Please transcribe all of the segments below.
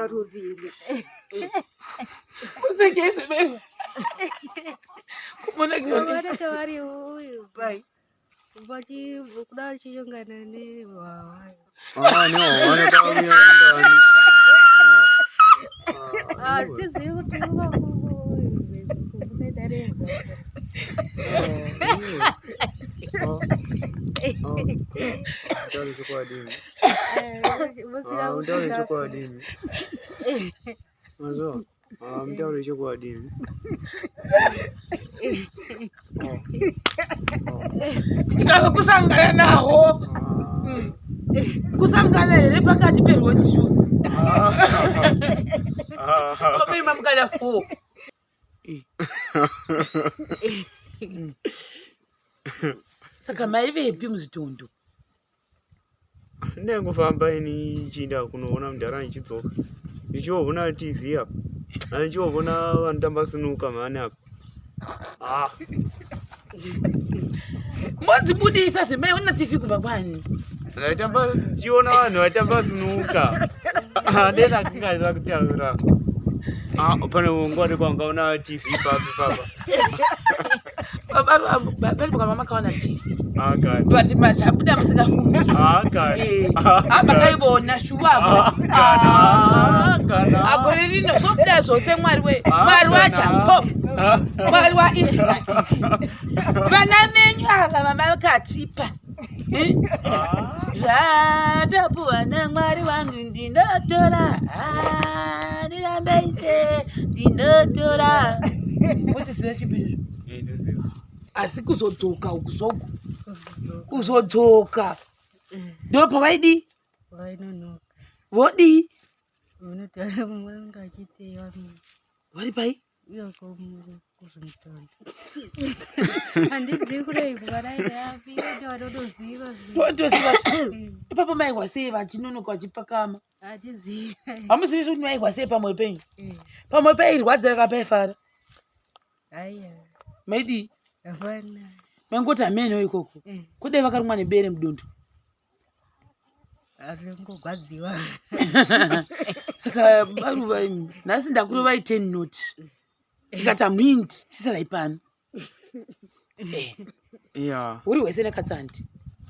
Varuviri. Museke zvimene. Kumona Vamwe vanenge vari uyu. Pai. Vachi kuda vachiyongana nehwahwa. Ah, nehwahwa takauya Ah, tizivi kuti uvakungu uyu kunoita rembwa. Tauri chokwadi. Musina Ah, mutaure kusvika. chokwadi. Mazwa. Ah, mutaure chokwadi. Ndava kusangana naho. Kusangana here pakati peroad show. Pamene mamukana 4. Saka maivepi muzvitondo? Ndangofamba ini ndichienda kunoona mudhara ndichidzoka. Ndichiovona TV apa. Ndichiovona vanotamba sinuka mhani apa. Ah, Modzibudisa zvemaiona TV kubva kwani? ndaitamba ndichiona vanhu vaitamba sinuka. Ndenda kungaisa kutaura. Ah, pane nguva ndikwangaona TV papi papa. Pane pakava makaona TV. Ah, kani. Ndovati mazvabuda musingafungi. Ah, kani. Eh, makaiona shuwa. Ah, kana. Ah, kana. Agore rino zvobuda zvose Mwari we. Ah, Mwari kana. waJacob. Ah. Mwari waIsraeri. Vana venyu ava vamakatipa. Eh? Zvatapuwa naMwari wangu ndinotora. Ah, Ndirambeite ndinotora. Muchiziva chipi izvozvo? Eh, ndoziva. Asi kuzodzoka uku zvogo. Kuzodzoka. Ndopavaidii? Vainonoka. Vodii? Munoti mumwe anenge achiteya Vari pai? uyoko kuzvimutondo. Handizivi kudai kuvarairapi ndo vanotoziva zvinhu. Toziva ipapo maihwa sei vachinonoka vachipakama. Handizivi. Hamuzivi kuti maihwa sei pamwoyo penyu. Eh, Pamwoyo pairwadzira kapaifara. Aiya, Maidii? hapana. Maingoti hameno ikoko. Eh, Kudai vakarumwa nebere mudondo. Aringogwadziwa. Saka varuva imi, nhasi ndakurovai 10 not. Ndikati hamuindi, chisarai pano. Eh, Yeah. Uri wese nekatsandi.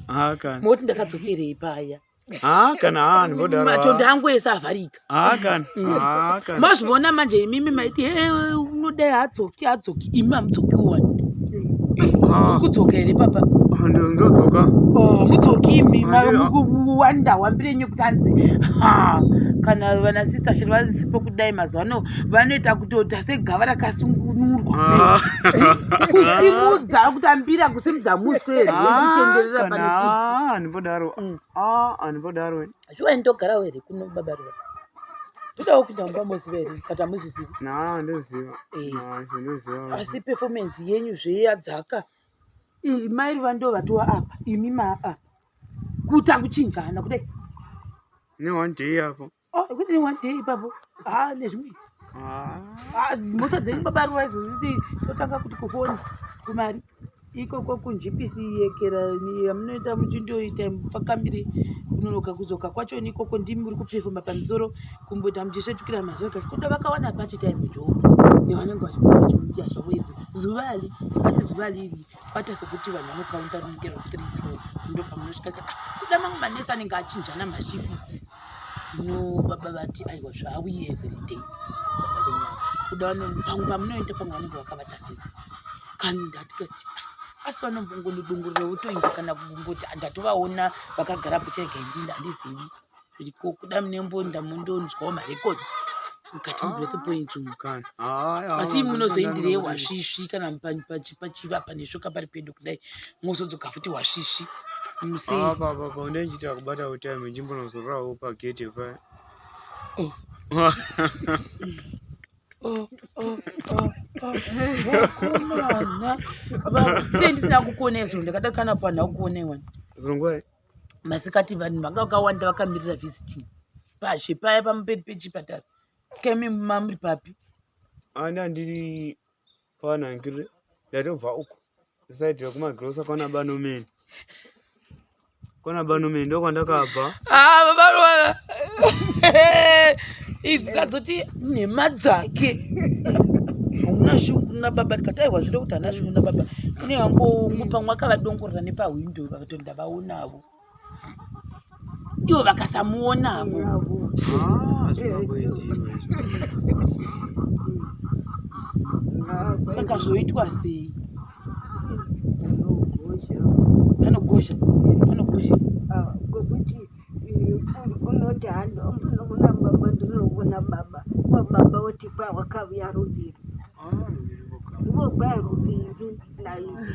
Ah, kana. Moti ndakadzokerei paya. Ah, kana. Ah, ndingodaro. Matondo angu ese avharika. Ah, kana. Ah, kana. Mazvivona manje imimi maiti "Eh, unodai haadzoki haadzoki imi hamudzoki wani. Ah, Kudzoka here papa? ndodzoka. Oh, mudzoki imi Aiwa. wanda wambire kuti hanzi ha kana vana sister shiri vasipo kudai mazuva ano vanoita kutoita segava rakasungunurwa Ah. kusimudza kutambira kusimudza muswe here vechitenderera Ah, pane kana. pfudzi Ah, ndingodaro. Mm. Ah, andingodaro. shuwa ndogarawo here kuno baba ruva todawo kuinda mumba moziva here kati hamuzvizivi Na, ndoziva. Eh. Na, ndinoziva. asi performance yenyu zveyadzaka mai ruva ndo vatova apa imi maa kuita kuchinjana kudai Ne one day apo. Oh, kuti one day ipapo ha nezvimwe Ah. Ah, mhosva dzenyu baba ruva izvozviti totanga kuti kufoni kumari ikoko kunjipisi yekera yamunoita muchindoita pakamiri kunonoka kudzoka kwacho nikoko ndimi muri kupefoma pamusoro kumboita muchisvetukira mazoro kati kuda vakawana pati time job nevanenge vachipota vachiuya zvavo iri zuva ri asi zuva riri kwaita sekuti vanhu vanokaunta runenge rwe 3 4 ndo pamunosvika ka ah, kuda mamwe manesi anenge achinjana mashifitsi no baba vati aiwa zvauyi every day baba venyaya kuda pamwe pamunoenda pamwe vanenge vakavatatisa kani ndati kati "Ah, asi vanombongonodongorera votoinda kana kungoti "Ah, ndatovaona vakagara pochega ndinda handizivi zviriko kuda munembonda mundonzwawo marekodzi mukati mugrowth point umu Kana. Ah, asi munozoindirei wasvisvi kana pachiva pane shoka pari pedo kudai mozodzoka futi wasvisvi musei Ah, papa, pa unendichita kubata time ndichimbonozororawo pagate paya. Oh. Oh, oh, oh, oh. Vakomana. Sei ndisina kukuonai zuro ndakada kana panhu akuonai wani Zvirongwa masikati vanhu vanga vakawanda vakamirira visiting pashe paya pamberi pechipatara sikami mamuri papi anda ndiri panhangire ndatobva uko saidi rekumagirosa kwana banomeni kwana banomeni ndokwandakabva Ah, babarwara. Idzi dzadzoti nhema dzake. Hauna shungu nababa tikati aiwa zvino kuti haana shungu nababa. Une hangu pamwe akavadongorera nepahwindo vakati ndavaonavo. Ivo vakasamuonavo. Ah, zvinongoitiwa izvo. Saka zvoitwa sei? Panogozha. Panogozha. Ngokuti unoti handinoona baba ndinoona baba kwa baba woti kwa wakauya ruviri Ah, ruviri voga. vogwa ruviri naiwe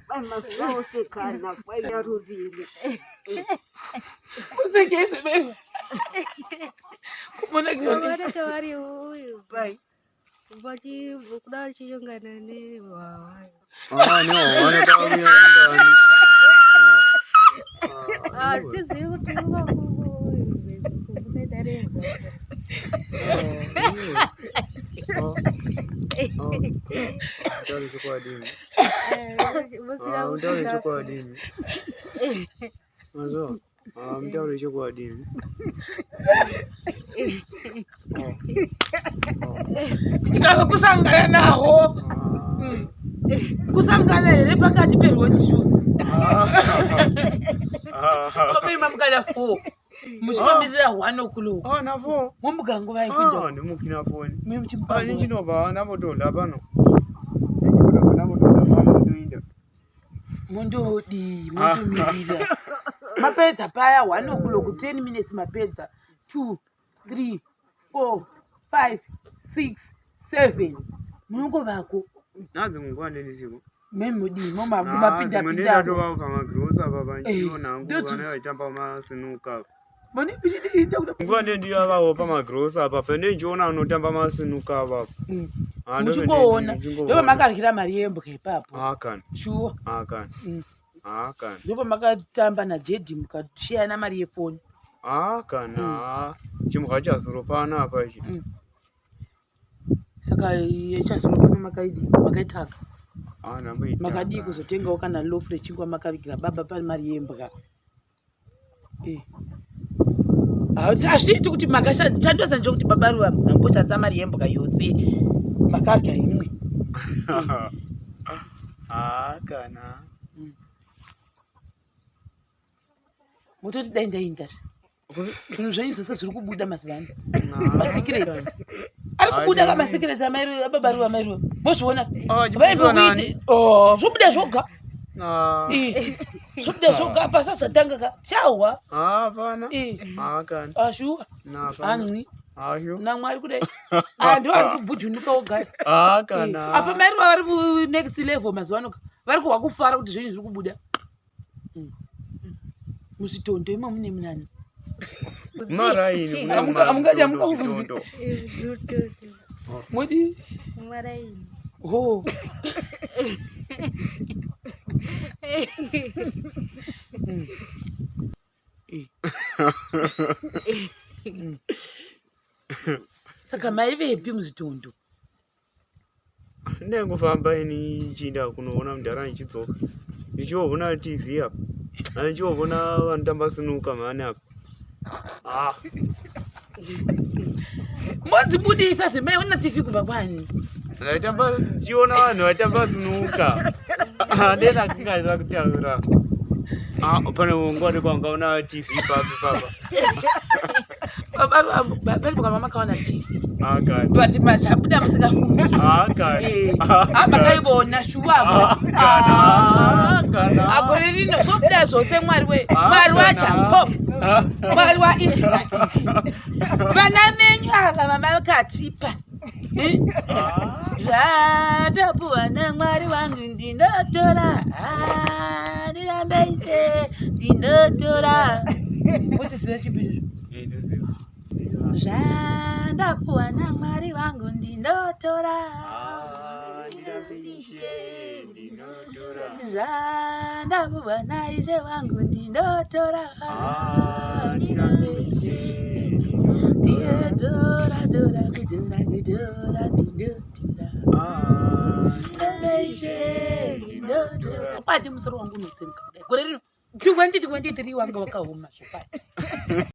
kwai mazuva ose kana kwaiya ruviri. Kuseke zvimene. Kumona Vanenge vari uyu Pai vachi kuda vachiyongana nehwahwa. Ah, nehwahwa takauya ungani. Ah, ah, Hatizivi kuti kunoita rembwa. Mutaure chokwadi. Musina Ah, mutaure kusvika. chokwadi. Mazwa? Ah, mutaure chokwadi. Ndava kusangana naho. Kusangana here pakati perwodishu. Pamene mamukana 4. Muchimamirira 1 o'clock. Ah, nafo. Momuka nguva Ah, yekuenda. ndimukina foni. Mimi Ah, muchimuka. ndinobva ndambotonda pano. Ndinobva ndambotonda pano ndoinda. Mondodii, mondomirira. Mapedza paya 1 o'clock 10 minutes mapedza. 2 3 4 5 6 7. Munongovako. Nadzi nguva ndendisiko. Memudii momapinda Dzimwe pinda. ndendatovawo pamagirosa apa panchiona Eh, hangu ndoti- vana vaitamba masinuka. Mone muchidii kuda. Nguva ndendiyavawo pamagirosa apa panendichiona anotamba masinuka apa. Ah, ndove Muchingoona. ndingoona. Ndopamakaryira mari yembwa ipapo. Ah, kana. Shuwa. Ah, kana. Mm. Ah, kana. Ndopamakatamba naJedi mukashiyana mari yefoni. Ah, kana. Chimbwa chazuro pano apa ichi. Saka yechazuro pano makaidi makaitaka. Ah, ndamboitaka. Makadii kuzotengawo kana loaf rechingwa makavigira baba pane mari yembwa. Eh. Hazviiti kuti makashandosa nje kuti baba ruva mamboshandisa mari yembwa yose makarya imwe. Ah, kana. Mototi dai ndaindazve. Zvinhu zvenyu zvese zviri kubuda mazuva ano. Ah, Masecrets. Ari kubuda ka masecrets amai ababa ruva mai ruva. Mozviona. Ah, chibudiswa nani? Oh, zvobuda zvoga. Ah, Eh, zvobuda zvoga pasa zvatanga ka. Chahwa. ah, hapana. Eh. Ah, kana. Ashuwa. Na, hapana. Anwi. Ashu. NaMwari kudai. Antu ari kubvujunuka oga. Ah, kana. Apa mai ruva vari ku next level mazuva ano ka. Vari kuhwa kufara kuti zvinhu zviri kubuda. Muzvitondo imo mune munani. Maraini. kune Amungadi matondo, amungabvunzi. zvitondo. Modi. Maraini. Ho. Eh. Saka maivepi muzvitondo? Ndengofamba ini ndichienda kunoona mudhara ndichidzoka. Ndichiovona TV apa. Ah, Ndichiovona vanotamba sinuka mhani apa. Ah, Modzibudisa zvemaiona TV kubva kwani? ndaitamba ndichiona vanhu vaitamba sinuka. Ah, ndendakakwanisa kutaura. Ah, pane nguva ndikwangaona TV papi papa. Pane pakava makaona TV. Ah, kana. Ndovati zvabuda musingafungi. Ah, kana. Eh. Ah, Ah, makaivona shuwa. Ah, kana. Ah, kana. Agore rino zvobuda zvose Mwari we. Ah, Mwari kana. waJacob. Ah. Mwari waIsraeri. Vana venyu ava vamakatipa. Eh? Zvatapuwa naMwari wangu ndinotora. Ah, ndirambe ise ndinotora. Muchiziva chipi izvozvo? Eh, ndoziva. Zvandapuwa naMwari wangu ndinotora. Ah, ndirambe ishe, ndinotora. Zvandapuwa naIshe wangu ndinotora. Ah, ndirambe ishe, ndinotora. Ndinotora, tora, kutora, kutora, ndinotora. Ah, Ndirambe ishe, ndinotora. Kwadi musoro wangu unotsemuka kudai. Gore rino 2023 wanga wakaoma zvokwadi.